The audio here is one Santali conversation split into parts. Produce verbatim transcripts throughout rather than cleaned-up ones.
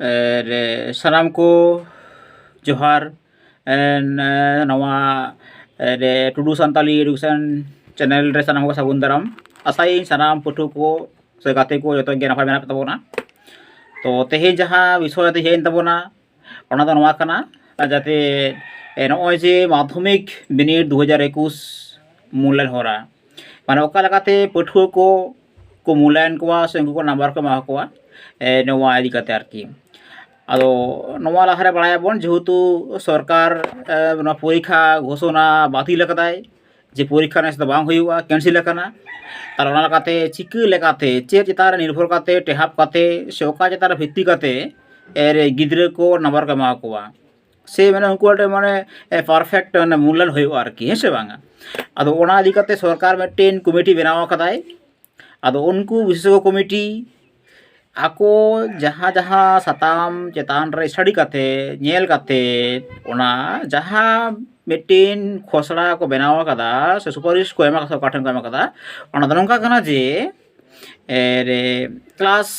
ᱮ, ᱨᱮ, ᱥᱟᱱᱟᱢ ᱠᱚ ᱡᱚᱦᱟᱨ᱾ ᱮ, ᱱᱚᱣᱟ, ᱮ, ᱨᱮ, ᱴᱩᱰᱩ ᱥᱟᱱᱛᱟᱞᱤ ᱮᱰᱩᱠᱮᱥᱚᱱ ᱪᱮᱱᱮᱞ ᱨᱮ ᱥᱟᱱᱟᱢ ᱠᱚ ᱥᱟᱹᱜᱩᱱ ᱫᱟᱨᱟᱢ᱾ ᱟᱥᱟᱭᱟᱹᱧ ᱥᱟᱱᱟᱢ ᱯᱟᱹᱴᱷᱩᱣᱟᱹ ᱠᱚ ᱥᱮ ᱜᱟᱛᱮ ᱠᱚ ᱡᱚᱛᱚ ᱜᱮ ᱱᱟᱯᱟᱭ ᱢᱮᱱᱟᱜ ᱯᱮ ᱛᱟᱵᱚᱱᱟ᱾ ᱛᱚ ᱛᱮᱦᱮᱧ ᱡᱟᱦᱟᱸ ᱵᱤᱥᱚᱭ ᱟᱛᱮ ᱦᱮᱡ ᱮᱱ ᱛᱟᱵᱚᱱᱟ, ᱚᱱᱟ ᱫᱚ ᱱᱚᱣᱟ ᱠᱟᱱᱟ, ᱡᱟᱛᱮ, ᱮ, ᱱᱚᱜᱼᱚᱭ ᱡᱮ ᱢᱟᱫᱽᱫᱷᱚᱢᱤᱠ ᱵᱤᱱᱤᱰ ᱫᱩ ᱦᱟᱡᱟᱨ ᱮᱠᱩᱥ ᱢᱩᱞᱞᱟᱭᱚᱱ ᱦᱚᱨᱟ, ᱢᱟᱱᱮ ᱚᱠᱟ ᱞᱮᱠᱟᱛᱮ ᱯᱟᱹᱴᱷᱩᱣᱟᱹ ᱠᱚ ᱠᱚ ᱢᱩᱞᱞᱟᱭᱚᱱ ᱠᱚᱣᱟ ᱥᱮ ᱩᱱᱠᱩ ᱠᱚ ᱱᱟᱢᱵᱟᱨ ᱠᱚ ᱮᱢᱟ ᱠᱚᱣᱟ, ᱮ, ᱱᱚᱣᱟ ᱤᱫᱤ ᱠᱟᱛᱮ ᱟᱨᱠᱤ᱾ ᱟᱫᱚ ᱱᱚᱣᱟ ᱞᱟᱦᱟᱨᱮ ᱵᱟᱲᱟᱭᱟᱵᱚᱱ, ᱡᱮᱦᱮᱛᱩ ᱥᱚᱨᱠᱟᱨ, ᱮ, ᱱᱚᱣᱟ ᱯᱚᱨᱤᱠᱠᱷᱟ ᱜᱷᱳᱥᱚᱱᱟ ᱵᱟᱹᱛᱤᱞ ᱟᱠᱟᱫᱟᱭ, ᱡᱮ ᱯᱚᱨᱤᱠᱠᱷᱟ ᱱᱮᱥ ᱫᱚ ᱵᱟᱝ ᱦᱩᱭᱩᱜᱼᱟ, ᱠᱮᱱᱥᱮᱞ ᱟᱠᱟᱱᱟ᱾ ᱛᱟᱦᱚᱞᱮ ᱚᱱᱟ ᱞᱮᱠᱟᱛᱮ ᱪᱤᱠᱟᱹ ᱞᱮᱠᱟᱛᱮ, ᱪᱮᱫ ᱪᱮᱛᱟᱱ ᱨᱮ ᱱᱤᱨᱵᱷᱚᱨ ᱠᱟᱛᱮ, ᱴᱮᱦᱟᱯ ᱠᱟᱛᱮ ᱥᱮ ᱚᱠᱟ ᱪᱮᱛᱟᱱ ᱨᱮ ᱵᱷᱤᱛᱛᱤ ᱠᱟᱛᱮ ᱮᱨ ᱜᱤᱫᱽᱨᱟᱹ ᱠᱚ ᱱᱟᱢᱵᱟᱨ ᱠᱚ ᱮᱢᱟ ᱠᱚᱣᱟ, ᱥᱮ ᱢᱟᱱᱮ ᱩᱱᱠᱩ ᱢᱤᱫᱴᱮᱱ ᱢᱟᱱᱮ perfect ᱢᱟᱱᱮ ᱢᱩᱞᱞᱟᱭᱚᱱ ᱦᱩᱭᱩᱜᱼᱟ ᱟᱨᱠᱤ, ᱦᱮᱸ ᱥᱮ ᱵᱟᱝᱟ? ᱟᱫᱚ ᱚᱱᱟ ᱤᱫᱤ ᱠᱟᱛᱮ ᱥᱚᱨᱠᱟᱨ ᱢᱤᱫᱴᱮᱱ ᱠᱚᱢᱤᱴᱤ ᱵᱮᱱᱟᱣ ᱟᱠᱟᱫᱟᱭ᱾ ᱟᱫᱚ ᱩᱱᱠᱩ ᱵᱤᱥᱮᱥᱡᱚ ᱠᱚᱢᱤᱴᱤ ᱟᱠᱚ ᱡᱟᱦᱟᱸ ᱡᱟᱦᱟᱸ ᱥᱟᱛᱟᱢ ᱪᱮᱛᱟᱱ ᱨᱮ ᱥᱴᱟᱰᱤ ᱠᱟᱛᱮ, ᱧᱮᱞ ᱠᱟᱛᱮ, ᱚᱱᱟ ᱡᱟᱦᱟᱸ ᱢᱤᱫᱴᱮᱱ ᱠᱷᱚᱥᱲᱟ ᱠᱚ ᱵᱮᱱᱟᱣ ᱟᱠᱟᱫᱟ ᱥᱮ ᱥᱩᱯᱟᱨᱤᱥ ᱠᱚ ᱮᱢ ᱟᱠᱟᱫᱟ, ᱚᱠᱟ ᱴᱷᱮᱱ ᱠᱚ ᱮᱢ ᱟᱠᱟᱫᱟ, ᱚᱱᱟ ᱫᱚ ᱱᱚᱝᱠᱟ ᱠᱟᱱᱟ ᱡᱮ, ᱮ, ᱨᱮ, ᱠᱞᱟᱥ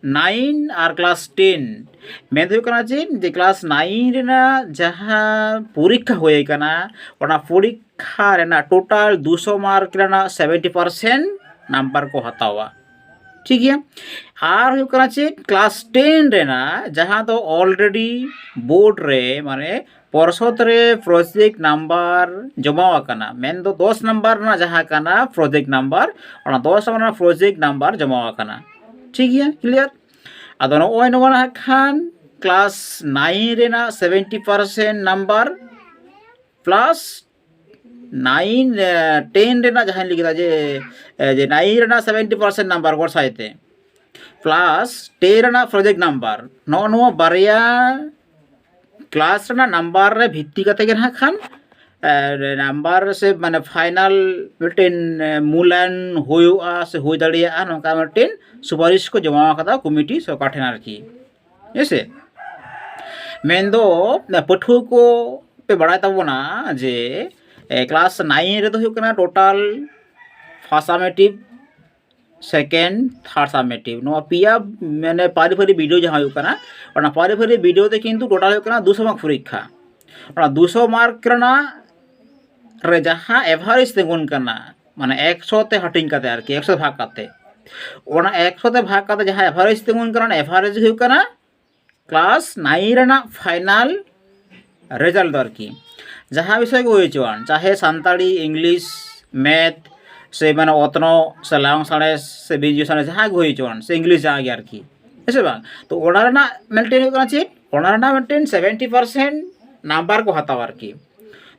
ᱱᱟᱭᱤᱱ ᱟᱨ ᱠᱞᱟᱥ ᱴᱮᱱ, ᱢᱮᱱ ᱫᱚ ᱦᱩᱭᱩᱜ ᱠᱟᱱᱟ ᱪᱮᱫ, ᱡᱮ ᱠᱞᱟᱥ ᱱᱟᱭᱤᱱ ᱨᱮᱱᱟᱜ ᱡᱟᱦᱟᱸ ᱯᱚᱨᱤᱠᱠᱷᱟ ᱦᱩᱭ ᱠᱟᱱᱟ, ᱚᱱᱟ ᱯᱚᱨᱤᱠᱠᱷᱟ ᱨᱮᱱᱟᱜ ᱴᱳᱴᱟᱞ ᱫᱩᱥᱚ ᱢᱟᱨᱠ ᱨᱮᱱᱟᱜ ᱥᱮᱵᱷᱮᱱᱴᱤ ᱯᱟᱨᱥᱮᱱᱴ ᱱᱟᱢᱵᱟᱨ ᱠᱚ ᱦᱟᱛᱟᱣᱟ᱾ ᱴᱷᱤᱠ ᱜᱮᱭᱟ᱾ ᱟᱨ ᱦᱩᱭᱩᱜ ᱠᱟᱱᱟ ᱪᱮᱫ, ᱠᱞᱟᱥ ᱴᱮᱱ ᱨᱮᱱᱟᱜ ᱡᱟᱦᱟᱸ ᱫᱚ ᱚᱞᱨᱮᱰᱤ ᱵᱳᱨᱰ ᱨᱮ, ᱢᱟᱱᱮ ᱯᱚᱨᱥᱚᱫ ᱨᱮ ᱯᱨᱚᱡᱮᱠᱴ ᱱᱟᱢᱵᱟᱨ ᱡᱚᱢᱟ ᱟᱠᱟᱱᱟ, ᱢᱮᱱᱫᱚ ᱫᱚᱥ ᱱᱟᱢᱵᱟᱨ ᱨᱮᱱᱟᱜ ᱡᱟᱦᱟᱸ ᱠᱟᱱᱟ ᱯᱨᱚᱡᱮᱠᱴ ᱱᱟᱢᱵᱟᱨ, ᱚᱱᱟ ᱫᱚᱥ ᱱᱟᱢᱵᱟᱨ ᱨᱮᱱᱟᱜ ᱯᱨᱚᱡᱮᱠᱴ ᱱᱟᱢᱵᱟᱨ ᱡᱚᱢᱟ ᱟᱠᱟᱱᱟ᱾ ᱴᱷᱤᱠ ᱜᱮᱭᱟ, ᱠᱞᱤᱭᱟᱨ? ᱟᱫᱚ ᱱᱚᱜᱼᱚᱭ ᱱᱚᱣᱟ ᱱᱟᱦᱟᱜ ᱠᱷᱟᱱ ᱠᱞᱟᱥ ᱱᱟᱭᱤᱱ ᱨᱮᱱᱟᱜ seventy percent number plus nine, ten ᱨᱮᱱᱟᱜ ᱡᱟᱦᱟᱸᱧ ᱞᱟᱹᱭ ᱠᱮᱫᱟ ᱡᱮ, ᱡᱮ ᱱᱟᱭᱤᱱ ᱨᱮᱱᱟᱜ ᱥᱮᱵᱷᱮᱱᱴᱤ ᱯᱟᱨᱥᱮᱱᱴ ᱱᱟᱢᱵᱟᱨ ᱜᱚᱲ ᱥᱟᱭᱛᱮ ᱯᱞᱟᱥ ᱴᱮᱱ ᱨᱮᱱᱟᱜ ᱯᱨᱚᱡᱮᱠᱴ ᱱᱟᱢᱵᱟᱨ, ᱱᱚᱜᱼᱚ ᱱᱚᱣᱟ ᱵᱟᱨᱭᱟ ᱠᱞᱟᱥ ᱨᱮᱱᱟᱜ ᱱᱟᱢᱵᱟᱨ ᱨᱮ ᱵᱷᱤᱛᱛᱤ ᱠᱟᱛᱮ ᱜᱮ ᱱᱟᱦᱟᱜ ᱠᱷᱟᱱ, ᱮ, ᱱᱟᱢᱵᱟᱨ ᱥᱮ ᱢᱟᱱᱮ ᱯᱷᱟᱭᱱᱟᱞ ᱢᱤᱫᱴᱮᱱ, ᱮ, ᱢᱩᱞᱟᱭᱚᱱ ᱦᱩᱭᱩᱜᱼᱟ ᱥᱮ ᱦᱩᱭ ᱫᱟᱲᱮᱭᱟᱜᱼᱟ, ᱱᱚᱝᱠᱟ ᱢᱤᱫᱴᱮᱱ ᱥᱩᱯᱟᱨᱤᱥ ᱠᱚ ᱡᱚᱢᱟ ᱟᱠᱟᱫᱟ ᱠᱚᱢᱤᱴᱤ ᱥᱚᱨᱠᱟᱨ ᱴᱷᱮᱱ ᱟᱨᱠᱤ, ᱦᱮᱸ ᱥᱮ᱾ ᱢᱮᱱᱫᱚ ᱯᱟᱹᱴᱷᱩᱣᱟᱹ ᱠᱚ ᱯᱮ ᱵᱟᱲᱟᱭ ᱛᱟᱵᱚᱱᱟ ᱡᱮ, ᱮ, ᱠᱞᱟᱥ ᱱᱟᱭᱤᱱ ᱨᱮᱫᱚ ᱦᱩᱭᱩᱜ ᱠᱟᱱᱟ ᱴᱳᱴᱟᱞ ᱯᱷᱟᱥᱟᱢᱮᱴᱤᱵᱷ second, third summative, ᱱᱚᱣᱟ ᱯᱮᱭᱟ ᱢᱟᱱᱮ ᱯᱟᱹᱨᱤ ᱯᱟᱹᱨᱤ ᱵᱤᱰᱟᱹᱣ ᱡᱟᱦᱟᱸ ᱦᱩᱭᱩᱜ ᱠᱟᱱᱟ, ᱚᱱᱟ ᱯᱟᱹᱨᱤ ᱯᱟᱹᱨᱤ ᱵᱤᱰᱟᱹᱣ ᱛᱮ ᱠᱤᱱᱛᱩ ᱴᱳᱴᱟᱞ ᱦᱩᱭᱩᱜ ᱠᱟᱱᱟ ᱫᱩᱥᱚ ᱢᱟᱨᱠ ᱯᱚᱨᱤᱠᱠᱷᱟ᱾ ᱚᱱᱟ ᱫᱩᱥᱚ ᱢᱟᱨᱠ ᱨᱮᱱᱟᱜ ᱨᱮ ᱡᱟᱦᱟᱸ ᱮᱵᱷᱟᱨᱮᱡᱽ ᱛᱤᱸᱜᱩᱱ ᱠᱟᱱᱟ, ᱢᱟᱱᱮ ᱮᱠᱥᱚ ᱛᱮ ᱦᱟᱹᱴᱤᱧ ᱠᱟᱛᱮ ᱟᱨᱠᱤ, ᱮᱠᱥᱚ ᱵᱷᱟᱜᱽ ᱠᱟᱛᱮ, ᱚᱱᱟ ᱮᱠᱥᱚ ᱛᱮ ᱵᱷᱟᱜᱽ ᱠᱟᱛᱮ ᱡᱟᱦᱟᱸ ᱮᱵᱷᱟᱨᱮᱡᱽ ᱛᱤᱸᱜᱩᱱ ᱠᱟᱱᱟ, ᱚᱱᱟ ᱮᱵᱷᱟᱨᱮᱡᱽ ᱜᱮ ᱦᱩᱭᱩᱜ ᱠᱟᱱᱟ ᱠᱞᱟᱥ ᱱᱟᱭᱤᱱ ᱨᱮᱱᱟᱜ ᱯᱷᱟᱭᱱᱟᱞ ᱨᱮᱡᱟᱞᱴ ᱫᱚ ᱟᱨᱠᱤ᱾ ᱡᱟᱦᱟᱸ ᱵᱤᱥᱚᱭ ᱜᱮ ᱦᱩᱭ ᱦᱚᱪᱚᱣᱟᱱ, ᱪᱟᱦᱮ ᱥᱟᱱᱛᱟᱲᱤ, ᱤᱝᱞᱤᱥ, ᱢᱮᱛᱷ, ᱥᱮ ᱢᱟᱱᱮ ᱚᱛᱱᱚᱜ ᱥᱮ ᱞᱟᱭᱚᱝ ᱥᱟᱬᱮᱥ ᱥᱮ ᱵᱤᱧᱡᱩ ᱥᱟᱬᱮᱥ, ᱡᱟᱦᱟᱸ ᱜᱮ ᱦᱩᱭ ᱦᱚᱪᱚᱣᱟᱱ, ᱥᱮ ᱤᱝᱞᱤᱥ ᱡᱟᱦᱟᱸ ᱜᱮ ᱟᱨᱠᱤ, ᱦᱮᱸ ᱥᱮ ᱵᱟᱝ? ᱛᱚ ᱚᱱᱟ ᱨᱮᱱᱟᱜ ᱢᱤᱫᱴᱮᱱ ᱦᱩᱭᱩᱜ ᱠᱟᱱᱟ ᱪᱮᱫ, ᱚᱱᱟ ᱨᱮᱱᱟᱜ ᱢᱤᱫᱴᱮᱱ ᱥᱮᱵᱷᱮᱱᱴᱤ ᱯᱟᱨᱥᱮᱱᱴ ᱱᱟᱢᱵᱟᱨ ᱠᱚ ᱦᱟᱛᱟᱣᱟ ᱟᱨᱠᱤ᱾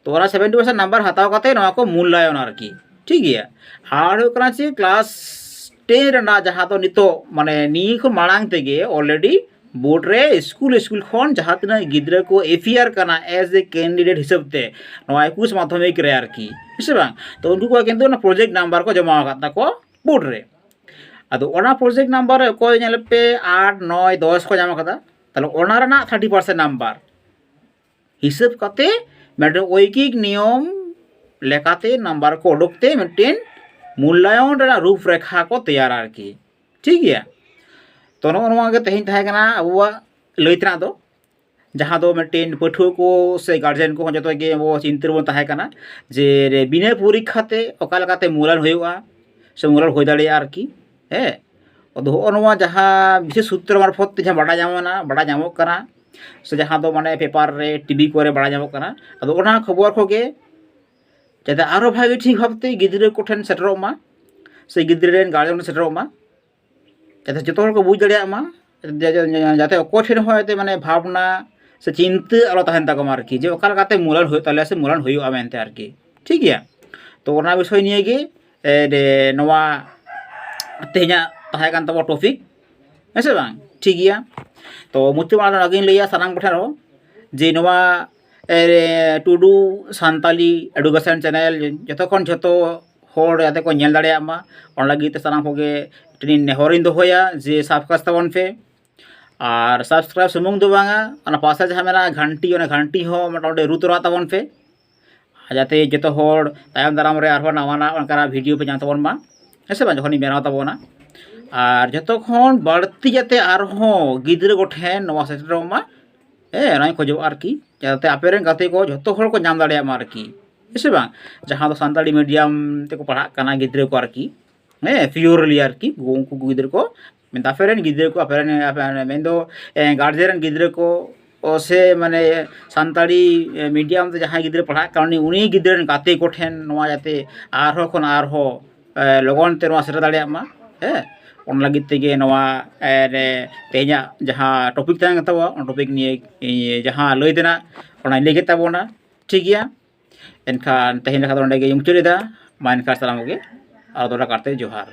ᱛᱚ ᱚᱱᱟ ᱥᱮᱵᱷᱮᱱᱴᱤ ᱯᱟᱨᱥᱮᱱᱴ ᱱᱟᱢᱵᱟᱨ ᱦᱟᱛᱟᱣ ᱠᱟᱛᱮ ᱱᱚᱣᱟ ᱠᱚ ᱢᱩᱞᱞᱟᱭᱚᱱᱟ ᱟᱨᱠᱤ, ᱴᱷᱤᱠ ᱜᱮᱭᱟ᱾ ᱟᱨ ᱦᱩᱭᱩᱜ ᱠᱟᱱᱟ ᱪᱮᱫ, ᱠᱞᱟᱥ ᱴᱮᱱ ᱨᱮᱱᱟᱜ ᱡᱟᱦᱟᱸ ᱫᱚ ᱱᱤᱛᱚᱜ ᱢᱟᱱᱮ ᱱᱤᱭᱟᱹ ᱠᱷᱚᱱ ᱢᱟᱲᱟᱝ ᱛᱮᱜᱮ ᱚᱞᱨᱮᱰᱤ ᱵᱳᱨᱰ ᱨᱮ ᱥᱠᱩᱞ ᱥᱠᱩᱞ ᱠᱷᱚᱱ ᱡᱟᱦᱟᱸ ᱛᱤᱱᱟᱹᱜ ᱜᱤᱫᱽᱨᱟᱹ ᱠᱚ ᱮᱯᱤᱭᱟᱨ ᱠᱟᱱᱟ ᱮᱡ ᱮ ᱠᱮᱱᱰᱤᱰᱮᱴ ᱦᱤᱥᱟᱹᱵ ᱛᱮ ᱱᱚᱣᱟ ᱮᱠᱩᱥ ᱢᱟᱫᱽᱫᱷᱚᱢᱤᱠ ᱨᱮ ᱟᱨᱠᱤ, ᱦᱮᱸ ᱥᱮ ᱵᱟᱝ? ᱛᱚ ᱩᱱᱠᱩ ᱠᱚᱣᱟᱜ ᱠᱤᱱᱛᱩ ᱚᱱᱟ ᱯᱨᱚᱡᱮᱠᱴ ᱱᱟᱢᱵᱟᱨ ᱠᱚ ᱡᱚᱢᱟ ᱟᱠᱟᱫ ᱛᱟᱠᱚ ᱵᱳᱨᱰ ᱨᱮ᱾ ᱟᱫᱚ ᱚᱱᱟ ᱯᱨᱚᱡᱮᱠᱴ ᱱᱟᱢᱵᱟᱨ ᱨᱮ ᱚᱠᱚᱭ ᱧᱮᱞ ᱯᱮ ᱟᱴ, ᱱᱚᱭ, ᱫᱚᱥ ᱠᱚ ᱧᱟᱢ ᱟᱠᱟᱫᱟ, ᱛᱟᱦᱚᱞᱮ ᱚᱱᱟ ᱨᱮᱱᱟᱜ ᱛᱷᱟᱨᱴᱤ ᱯᱟᱨᱥᱮᱱᱴ ᱱᱟᱢᱵᱟᱨ ᱦᱤᱥᱟᱹᱵ ᱠᱟᱛᱮ ᱢᱤᱫᱴᱮᱱ ᱳᱭᱠᱤᱠ ᱱᱤᱭᱚᱢ ᱞᱮᱠᱟᱛᱮ ᱱᱟᱢᱵᱟᱨ ᱠᱚ ᱩᱰᱩᱠ ᱛᱮ ᱢᱤᱫᱴᱮᱱ ᱢᱩᱞᱞᱟᱭᱚᱱ ᱨᱮᱱᱟᱜ ᱨᱩᱯᱨᱮᱠᱷᱟ ᱠᱚ ᱛᱮᱭᱟᱨᱟ ᱟᱨᱠᱤ, ᱴᱷᱤᱠ ᱜᱮᱭᱟ᱾ ᱛᱚ ᱱᱚᱜᱼᱚ ᱱᱚᱣᱟ ᱜᱮ ᱛᱮᱦᱮᱧ ᱛᱟᱦᱮᱸ ᱠᱟᱱᱟ ᱟᱵᱚᱣᱟᱜ ᱞᱟᱹᱭ ᱛᱮᱱᱟᱜ ᱫᱚ, ᱡᱟᱦᱟᱸ ᱫᱚ ᱢᱤᱫᱴᱮᱱ ᱯᱟᱹᱴᱷᱩᱣᱟᱹ ᱠᱚ ᱥᱮ ᱜᱟᱨᱡᱮᱱ ᱠᱚᱦᱚᱸ ᱡᱚᱛᱚ ᱜᱮ ᱟᱵᱚ ᱪᱤᱱᱛᱟᱹ ᱨᱮᱵᱚᱱ ᱛᱟᱦᱮᱸ ᱠᱟᱱᱟ ᱡᱮ ᱵᱤᱱᱟᱹ ᱯᱚᱨᱤᱠᱠᱷᱟ ᱛᱮ ᱚᱠᱟ ᱞᱮᱠᱟᱛᱮ ᱢᱩᱞᱟᱭᱚᱱ ᱦᱩᱭᱩᱜᱼᱟ ᱥᱮ ᱢᱩᱞᱟᱭᱚᱱ ᱦᱩᱭ ᱫᱟᱲᱮᱭᱟᱜᱼᱟ ᱟᱨᱠᱤ᱾ ᱦᱮᱸ, ᱟᱫᱚ ᱦᱚᱸᱜᱼᱚ ᱱᱚᱣᱟ ᱡᱟᱦᱟᱸ ᱵᱤᱥᱮᱥ ᱥᱩᱛᱨᱚ ᱢᱟᱨᱯᱷᱚᱛ ᱛᱮ ᱡᱟᱦᱟᱸ ᱵᱟᱰᱟᱭ ᱧᱟᱢᱚᱜ ᱠᱟᱱᱟ, ᱵᱟᱰᱟᱭ ᱧᱟᱢᱚᱜ ᱠᱟᱱᱟ, ᱥᱮ ᱡᱟᱦᱟᱸ ᱫᱚ ᱢᱟᱱᱮ ᱯᱮᱯᱟᱨ ᱨᱮ, ᱴᱤᱵᱷᱤ ᱠᱚᱨᱮ ᱵᱟᱰᱟᱭ ᱧᱟᱢᱚᱜ ᱠᱟᱱᱟ, ᱟᱫᱚ ᱚᱱᱟ ᱠᱷᱚᱵᱚᱨ ᱠᱚᱜᱮ ᱡᱟᱛᱮ ᱟᱨᱚ ᱵᱷᱟᱜᱮ ᱴᱷᱤᱠ ᱵᱷᱟᱵᱛᱮ ᱜᱤᱫᱽᱨᱟᱹ ᱠᱚᱴᱷᱮᱱ ᱥᱮᱴᱮᱨᱚᱜ ᱢᱟ, ᱥᱮ ᱜᱤᱫᱽᱨᱟᱹ ᱨᱮᱱ ᱜᱟᱨᱡᱮᱱ ᱥᱮᱴᱮᱨᱚᱜ ᱢᱟ, ᱡᱟᱛᱮ ᱡᱚᱛᱚ ᱦᱚᱲ ᱠᱚ ᱵᱩᱡᱽ ᱫᱟᱲᱮᱭᱟᱜ ᱢᱟ, ᱡᱟ-, ᱡᱟ-, ᱡᱟ-, ᱡᱟᱛᱮ ᱚᱠᱚᱭ ᱴᱷᱮᱱ ᱦᱚᱸ ᱡᱟᱛᱮ ᱢᱟᱱᱮ ᱵᱷᱟᱵᱽᱱᱟ ᱥᱮ ᱪᱤᱱᱛᱟᱹ ᱟᱞᱚ ᱛᱟᱦᱮᱱ ᱛᱟᱠᱚ ᱢᱟ ᱟᱨᱠᱤ, ᱡᱮ ᱚᱠᱟ ᱞᱮᱠᱟᱛᱮ ᱢᱩᱞᱟᱱ ᱦᱩᱭᱩᱜ ᱛᱟᱞᱮᱭᱟ ᱥᱮ ᱢᱩᱞᱟᱱ ᱦᱩᱭᱩᱜᱼᱟ ᱢᱮᱱᱛᱮ ᱟᱨᱠᱤ, ᱴᱷᱤᱠ ᱜᱮᱭᱟ᱾ ᱛᱚ ᱚᱱᱟ ᱵᱤᱥᱚᱭ ᱱᱤᱭᱮ ᱜᱮ, ᱮ, ᱱᱚᱣᱟ ᱛᱮᱦᱮᱧᱟᱜ ᱛᱟᱦᱮᱸ ᱠᱟᱱ ᱛᱟᱵᱚ ᱴᱚᱯᱤᱠ, ᱦᱮᱸ ᱥᱮ ᱵᱟᱝ? ᱴᱷᱤᱠ ᱜᱮᱭᱟ᱾ ᱛᱚ ᱢᱩᱪᱟᱹᱫ ᱢᱟᱲᱟᱝ ᱨᱮ ᱱᱚᱣᱟᱜᱤᱧ ᱞᱟᱹᱭᱟ ᱥᱟᱱᱟᱢ ᱠᱚᱴᱷᱮᱱ ᱨᱮᱦᱚᱸ ᱡᱮ ᱱᱚᱣᱟ, ᱮ, ᱴᱩᱰᱩ ᱥᱟᱱᱛᱟᱞᱤ ᱮᱰᱩᱠᱮᱥᱚᱱ ᱪᱮᱱᱮᱞ ᱡᱚᱛᱚ ᱠᱷᱚᱱ ᱡᱚᱛᱚ ᱦᱚᱲ ᱡᱟᱛᱮ ᱠᱚ ᱧᱮᱞ ᱫᱟᱲᱮᱭᱟᱜ ᱢᱟ, ᱚᱱᱟ ᱞᱟᱹᱜᱤᱫ ᱛᱮ ᱥᱟᱱᱟᱢ ᱠᱚᱜᱮ ᱢᱤᱫᱴᱮᱱ ᱱᱮᱦᱚᱨᱤᱧ ᱫᱚᱦᱚᱭᱟ ᱡᱮ ᱥᱟᱵᱥᱠᱨᱟᱭᱤᱵᱽ ᱛᱟᱵᱚᱱ ᱯᱮ᱾ ᱟᱨ ᱥᱟᱵᱥᱠᱨᱟᱭᱤᱵᱽ ᱥᱩᱢᱩᱝ ᱫᱚ ᱵᱟᱝᱟ, ᱚᱱᱟ ᱯᱟᱥᱮ ᱡᱟᱦᱟᱸ ᱢᱮᱱᱟᱜᱼᱟ ᱜᱷᱟᱱᱴᱤ, ᱚᱱᱟ ᱜᱷᱟᱱᱴᱤ ᱦᱚᱸ ᱢᱚᱴᱟᱢᱩᱴᱤ ᱨᱩ ᱛᱚᱨᱟ ᱛᱟᱵᱚᱱ ᱯᱮ, ᱡᱟᱛᱮ ᱡᱚᱛᱚ ᱦᱚᱲ ᱛᱟᱭᱚᱢ ᱫᱟᱨᱟᱢ ᱨᱮ ᱟᱨᱦᱚᱸ ᱱᱟᱣᱟ ᱱᱟᱣᱟ ᱚᱱᱠᱟᱱᱟᱜ ᱵᱷᱤᱰᱤᱭᱳ ᱯᱮ ᱧᱟᱢ ᱛᱟᱵᱚᱱ ᱢᱟ᱾ ᱦᱮᱸ ᱥᱮ ᱵᱟᱝ, ᱡᱚᱠᱷᱚᱱᱤᱧ ᱵᱮᱱᱟᱣ ᱛᱟᱵᱚᱱᱟ᱾ ᱟᱨ ᱡᱚᱛᱚ ᱠᱷᱚᱱ ᱵᱟᱹᱲᱛᱤ ᱡᱟᱛᱮ ᱟᱨᱦᱚᱸ ᱜᱤᱫᱽᱨᱟᱹ ᱠᱚᱴᱷᱮᱱ ᱱᱚᱣᱟ ᱥᱮᱴᱮᱨᱚᱜ ᱢᱟ, ᱦᱮᱸ, ᱚᱱᱟᱧ ᱠᱷᱚᱡᱚᱜᱼᱟ ᱟᱨᱠᱤ, ᱡᱟᱛᱮ ᱟᱯᱮ ᱨᱮᱱ ᱜᱟᱛᱮ ᱠᱚ ᱡᱷᱚᱛᱚ ᱦᱚᱲ ᱠᱚ ᱧᱟᱢ ᱫᱟᱲᱮᱭᱟᱜ ᱢᱟ ᱟᱨᱠᱤ, ᱦᱮᱸ ᱥᱮ ᱵᱟᱝ? ᱡᱟᱦᱟᱸ ᱫᱚ ᱥᱟᱱᱛᱟᱲᱤ ᱢᱤᱰᱤᱭᱟᱢ ᱛᱮᱠᱚ ᱯᱟᱲᱦᱟᱜ ᱠᱟᱱᱟ ᱜᱤᱫᱽᱨᱟᱹ ᱠᱚ ᱟᱨᱠᱤ, ᱦᱮᱸ, ᱯᱤᱭᱳᱨᱞᱤ ᱟᱨᱠᱤ, ᱩᱱᱠᱩ ᱜᱤᱫᱽᱨᱟᱹ ᱠᱚ, ᱢᱮᱱᱫᱚ ᱟᱯᱮ ᱨᱮᱱ ᱜᱤᱫᱽᱨᱟᱹ ᱠᱚ, ᱟᱯᱮ ᱨᱮᱱ, ᱟᱯᱮ ᱨᱮᱱ, ᱢᱮᱱᱫᱚ, ᱮ, ᱜᱟᱨᱡᱮᱱ ᱨᱮᱱ ᱜᱤᱫᱽᱨᱟᱹ ᱠᱚ, ᱚ, ᱥᱮ ᱢᱟᱱᱮ ᱥᱟᱱᱛᱟᱲᱤ, ᱮ, ᱢᱤᱰᱤᱭᱟᱢ ᱛᱮ ᱡᱟᱦᱟᱸᱭ ᱜᱤᱫᱽᱨᱟᱹ ᱯᱟᱲᱦᱟᱜ ᱠᱟᱱᱟ, ᱩᱱᱤ, ᱩᱱᱤ ᱜᱤᱫᱽᱨᱟᱹ ᱨᱮᱱ ᱜᱟᱛᱮ ᱠᱚᱴᱷᱮᱱ ᱱᱚᱣᱟ ᱡᱟᱛᱮ ᱟᱨᱦᱚᱸ ᱠᱷᱚᱱ ᱟᱨᱦᱚᱸ, ᱮ, ᱞᱚᱜᱚᱱ ᱛᱮ ᱱᱚᱣᱟ ᱥᱮᱴᱮᱨ ᱫᱟᱲᱮᱭᱟᱜ ᱢᱟ᱾ ᱦᱮᱸ, ᱚᱱᱟ ᱞᱟᱹᱜᱤᱫ ᱛᱮᱜᱮ ᱱᱚᱣᱟ, ᱮ, ᱨᱮ ᱛᱮᱦᱮᱧᱟᱜ ᱡᱟᱦᱟᱸ ᱴᱚᱯᱤᱠ ᱛᱟᱦᱮᱸ ᱠᱟᱱ ᱛᱟᱵᱚᱱᱟ, ᱚᱱᱟ ᱴᱚᱯᱤᱠ ᱱᱤᱭᱮ ᱤᱧ ᱡᱟᱦᱟᱸ ᱞᱟᱹᱭ ᱛᱮᱱᱟᱜ, ᱚᱱᱟᱧ ᱞᱟᱹᱭ ᱠᱮᱫ ᱛᱟᱵᱚᱱᱟ᱾ ᱴᱷᱤᱠ ᱜᱮᱭᱟ, ᱮᱱᱠᱷᱟᱱ ᱛᱮᱦᱮᱧ ᱞᱮᱠᱟ ᱫᱚ ᱱᱚᱸᱰᱮ ᱜᱮ ᱢᱩᱪᱟᱹᱫ ᱮᱫᱟ᱾ ᱢᱟ ᱮᱱᱠᱷᱟᱱ ᱥᱟᱱᱟᱢ ᱠᱚᱜᱮ ᱟᱨ ᱫᱚᱦᱲᱟ ᱠᱟᱨᱛᱮ ᱡᱚᱦᱟᱨ᱾